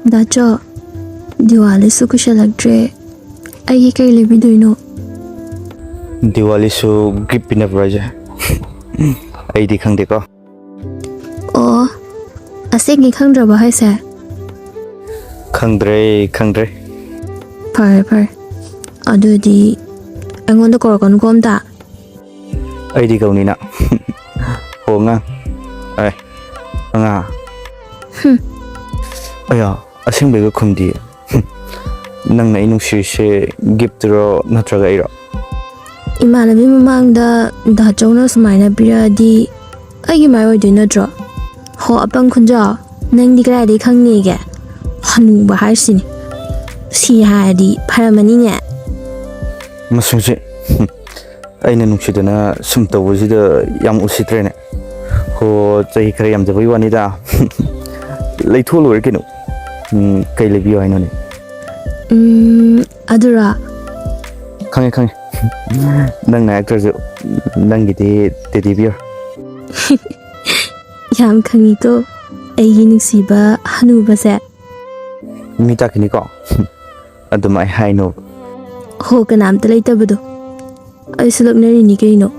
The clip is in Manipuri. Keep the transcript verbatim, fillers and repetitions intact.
ꯗꯥꯆꯣ, ꯗꯤꯋꯥꯂꯤꯁꯨ ꯀꯨꯏꯁꯜꯂꯛꯇ꯭ꯔꯦ꯫ ꯑꯩꯒꯤ ꯀꯩ ꯂꯩꯕꯤꯗꯣꯏꯅꯣ? ꯗꯤꯋꯥꯂꯤꯁꯨ ꯒꯤꯐ ꯄꯤꯅꯕ꯭ꯔꯣ ꯍꯥꯏꯁꯦ? ꯑꯩꯗꯤ ꯈꯪꯗꯦꯀꯣ꯫ ꯑꯣ, ꯑꯁꯦꯡꯒꯤ ꯈꯪꯗ꯭ꯔꯕꯣ ꯍꯥꯏꯁꯦ? ꯈꯪꯗ꯭ꯔꯦ, ꯈꯪꯗ꯭ꯔꯦ꯫ ꯐꯔꯦ, ꯐꯔꯦ꯫ ꯑꯗꯨꯗꯤ ꯑꯩꯉꯣꯟꯗ ꯀꯧꯔꯛꯀꯅꯨꯀꯣ ꯑꯝꯇ꯫ ꯑꯩꯗꯤ ꯀꯧꯅꯤꯅ꯫ ꯍꯣ, ꯑꯉꯥꯡ꯫ ꯑꯦ, ꯑꯉꯥꯡ꯫ ꯍꯨꯝ꯫ ꯑꯌꯥ, ꯑꯁꯦꯡꯕꯩꯒ ꯈꯨꯝꯗꯤꯌꯦ꯫ ꯍꯨꯝ꯫ ꯅꯪꯅ ꯑꯩ ꯅꯨꯡꯁꯤꯔꯤꯁꯦ ꯒꯤꯐꯇꯨꯔꯣ ꯅꯠꯇ꯭ꯔꯒ ꯑꯩꯔꯣ? ꯏꯃꯥꯟꯅꯕꯤ ꯃꯃꯥꯡꯗ ꯗꯥꯆꯧꯅ ꯁꯨꯃꯥꯏꯅ ꯄꯤꯔꯛꯑꯗꯤ ꯑꯩꯒꯤ ꯃꯥꯏ ꯑꯣꯏꯗꯣꯏ ꯅꯠꯇ꯭ꯔꯣ? ꯍꯣ, ꯑꯄꯪ ꯈꯨꯟꯖꯥꯎ, ꯅꯪꯗꯤ ꯀꯗꯥꯏꯗꯒꯤ ꯈꯪꯅꯤꯒꯦ? ꯍꯅꯨꯕ ꯍꯥꯏꯔꯤꯁꯤꯅꯤ꯫ ꯁꯤ ꯍꯥꯏꯔꯗꯤ ꯐꯔꯝꯃꯅꯤꯅꯦ꯫ ꯃꯁꯤꯡꯁꯦ, ꯍꯨꯝ, ꯑꯩꯅ ꯅꯨꯡꯁꯤꯗꯅ ꯁꯨꯝ ꯇꯧꯕꯁꯤꯗ ꯌꯥꯝ ꯎꯁꯤꯠꯇ꯭ꯔꯦꯅꯦ꯫ ꯍꯣ, ꯆꯍꯤ ꯈꯔ ꯌꯥꯝꯖꯕꯒꯤ ꯋꯥꯅꯤꯗ꯫ ꯂꯩꯊꯣꯛ ꯂꯣꯏꯔꯦ ꯀꯩꯅꯣ꯫ ꯎꯝ, ꯀꯩ ꯂꯩꯕꯤꯌꯨ ꯍꯥꯏꯅꯣꯅꯦ? ꯎꯝ, ꯑꯗꯨꯔꯣ? ꯈꯪꯉꯦ, ꯈꯪꯉꯦ꯫ ꯅꯪꯅ ꯍꯥꯏꯔꯛꯇ꯭ꯔꯁꯨ ꯅꯪꯒꯤꯗꯤ ꯇꯦꯗꯤ ꯕꯤꯌꯔ꯫ ꯌꯥꯝ ꯈꯪꯉꯤꯀꯣ ꯑꯩꯒꯤ ꯅꯨꯡꯁꯤꯕ ꯍꯅꯨꯕꯁꯦ꯫ ꯃꯤ ꯇꯥꯛꯈꯤꯅꯤꯀꯣ꯫ ꯑꯗꯨꯃꯥꯏ ꯍꯥꯏꯅꯣ꯫ ꯍꯣ, ꯀꯅꯥꯝꯇ ꯂꯩꯇꯕꯗꯣ꯫ ꯑꯩꯁꯨ ꯂꯛꯅꯔꯤꯅꯤ ꯀꯩꯅꯣ꯫